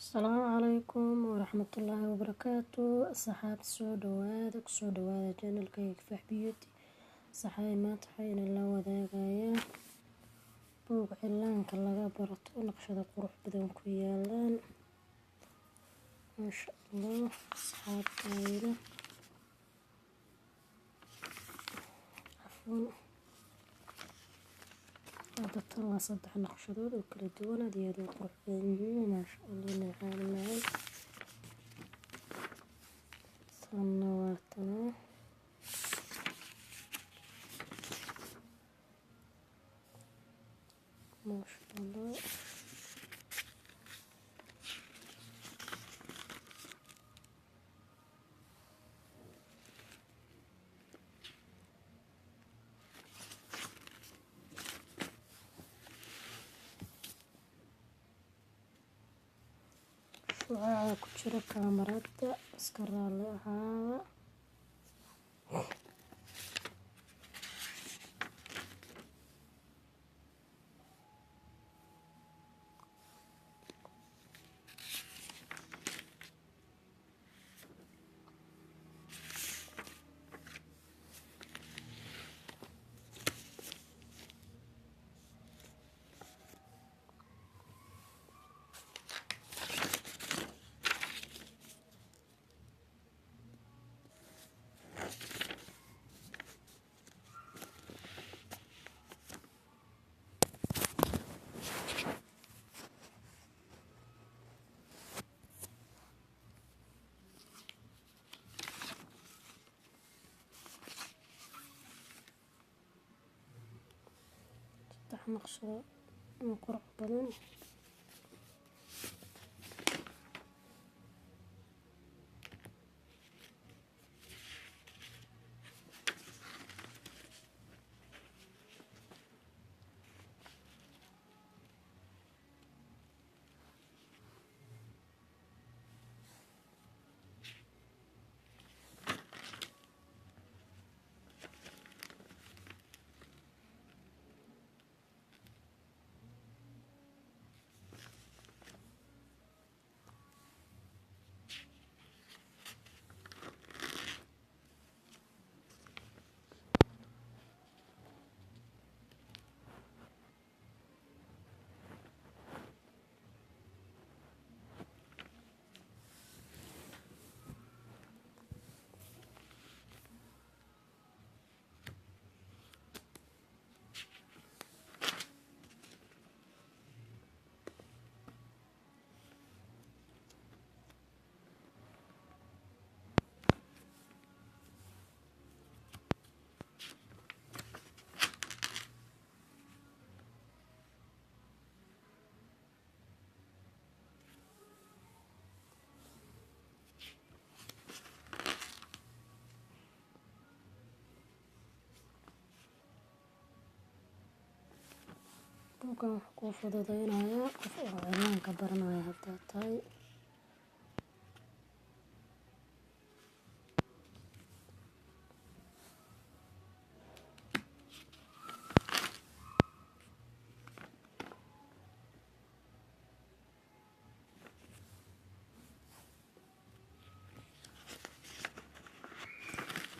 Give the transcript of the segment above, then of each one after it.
Asalaamu calaykum waraxmatullaahi wabarakaatu. Asxaabta, soo dhawaada, kusoo dhawaada channelkayga Kifaax Beauty. Saxaabay, maanta waxaa la wadaagayaa buug cilaanka laga barto, naqshada qurux badan ku yaalaan, maasha Allah. Asxaabtayda, cafwan, hadda tan waa saddex naqshadood oo kala duwan, aad iyo aad u qurux badan yihiin, maasha Allah, nacaan macaan. Tanna waa tanaa, maasha Allah. Shucaaca ku jira kaamarada, iska raalli ahaada. Saddex naqshado oo qurux badan. Buuggan wuxuu kuu fududeynayaa qof oo cilaanka baranaya haddaad tahay.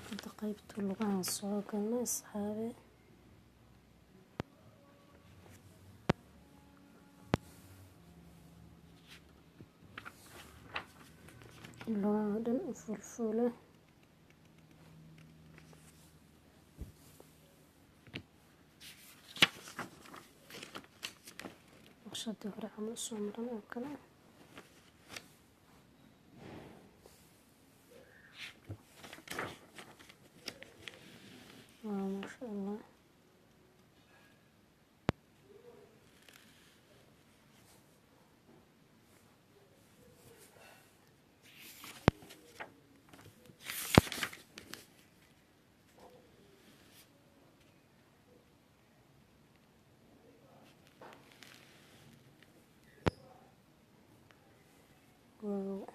Hadda qaybta lugahan soo galnay, asxaabe. Lugaha dhan u fulfuule. Naqshadii hore camal soo maran oo kale. Waa maasha Allah. Wow.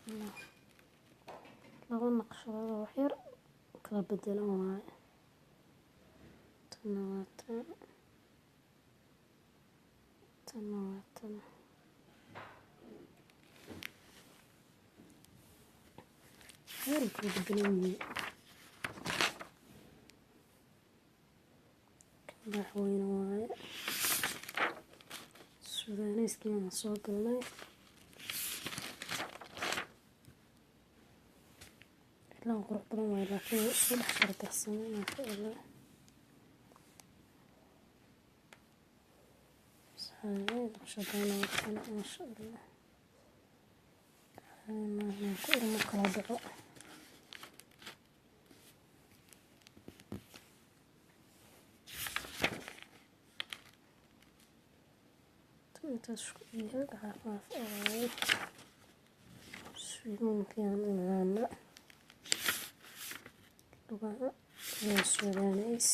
Allah, laba naqshadood oo wax yar kala bedelan waaye. Tana waa tan, tana waa tan. Yar kala bedelan yihiin. Madaxweyne waaye. Suudaaneyskii aan soo galnay. Cilaan qurux badan waaye, laakiin way isku dhex dardarsamay, maasha Allah. Saxaabay naqshadana waa tan, maasha Allah. Maahan ku ilmo kala dhaco. Intaas isku yahay caafimaad waaye. Suugaankaan imaana lugaha iyo suudaaneys.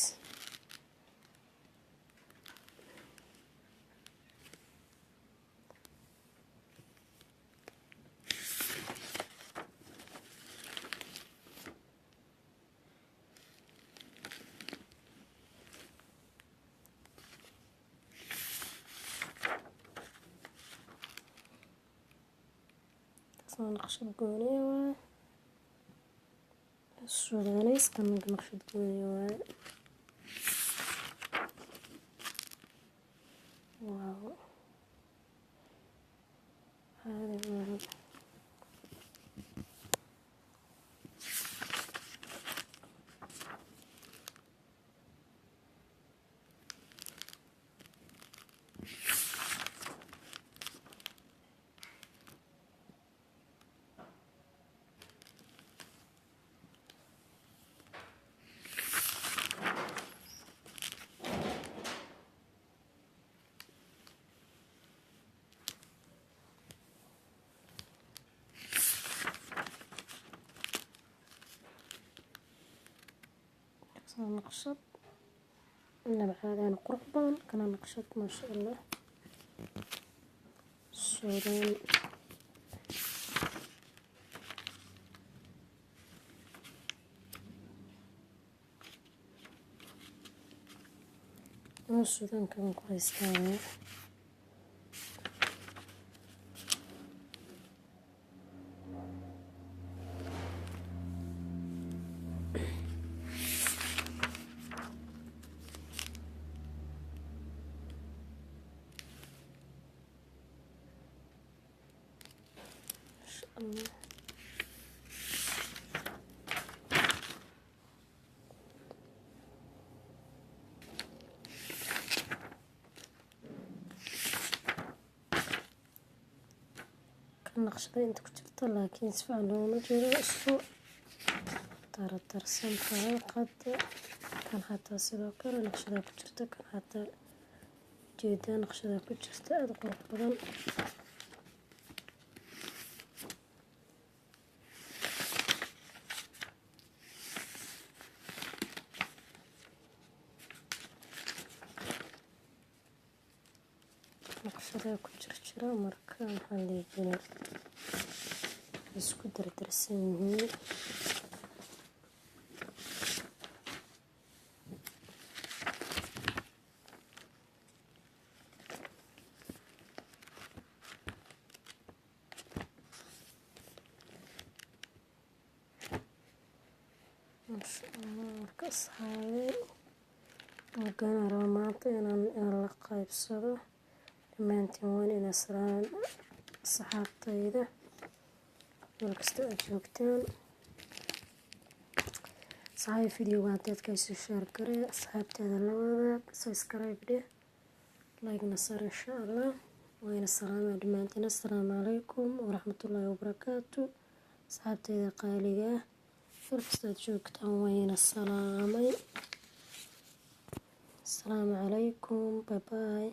Taasna naqshad gooniya waaye. Suudaaneys kan naqshad gooniya waaye. Waaw, caadi maahan. Taasna naqshad inaba caadi ahaan qurux badan. Kana naqshad, maasha Allah. Suudaan anuu suudaanka baan ku haystaa. Maasha Allah. Kan naqshada inta ku jirta, laakiin si fiican looma jeedo, isku dardarsan tahay qadda. Kan xataa sidoo kale naqshada ku jirta. Kan xataa jeedaa naqshada ku jirta, aada u qurux badan. Naqshada ku jirjira, marka maxaa la dhihi jiray, isku dardarsan yihiin. Maasha Allah. Marka asxaabey, buuggan rabaa maanta inaan la qaybsado dhammaantiin. Waan ina salaam asxaabtayda meel kasta aad joogtaan. Saxaabi videoga haddaad ka hesho, share garee, asxaabtaada la wadaag, subscribe dheh, like na sar, insha Allah. Wayna salaamaya dhammaantiin. Assalaamu calaykum waraxmatullaahi wabarakaatu. Asxaabtayda qaaliga ah meel kasta aad joogtaan, wayna salaamay. Asalaamu calaykum, bye bye.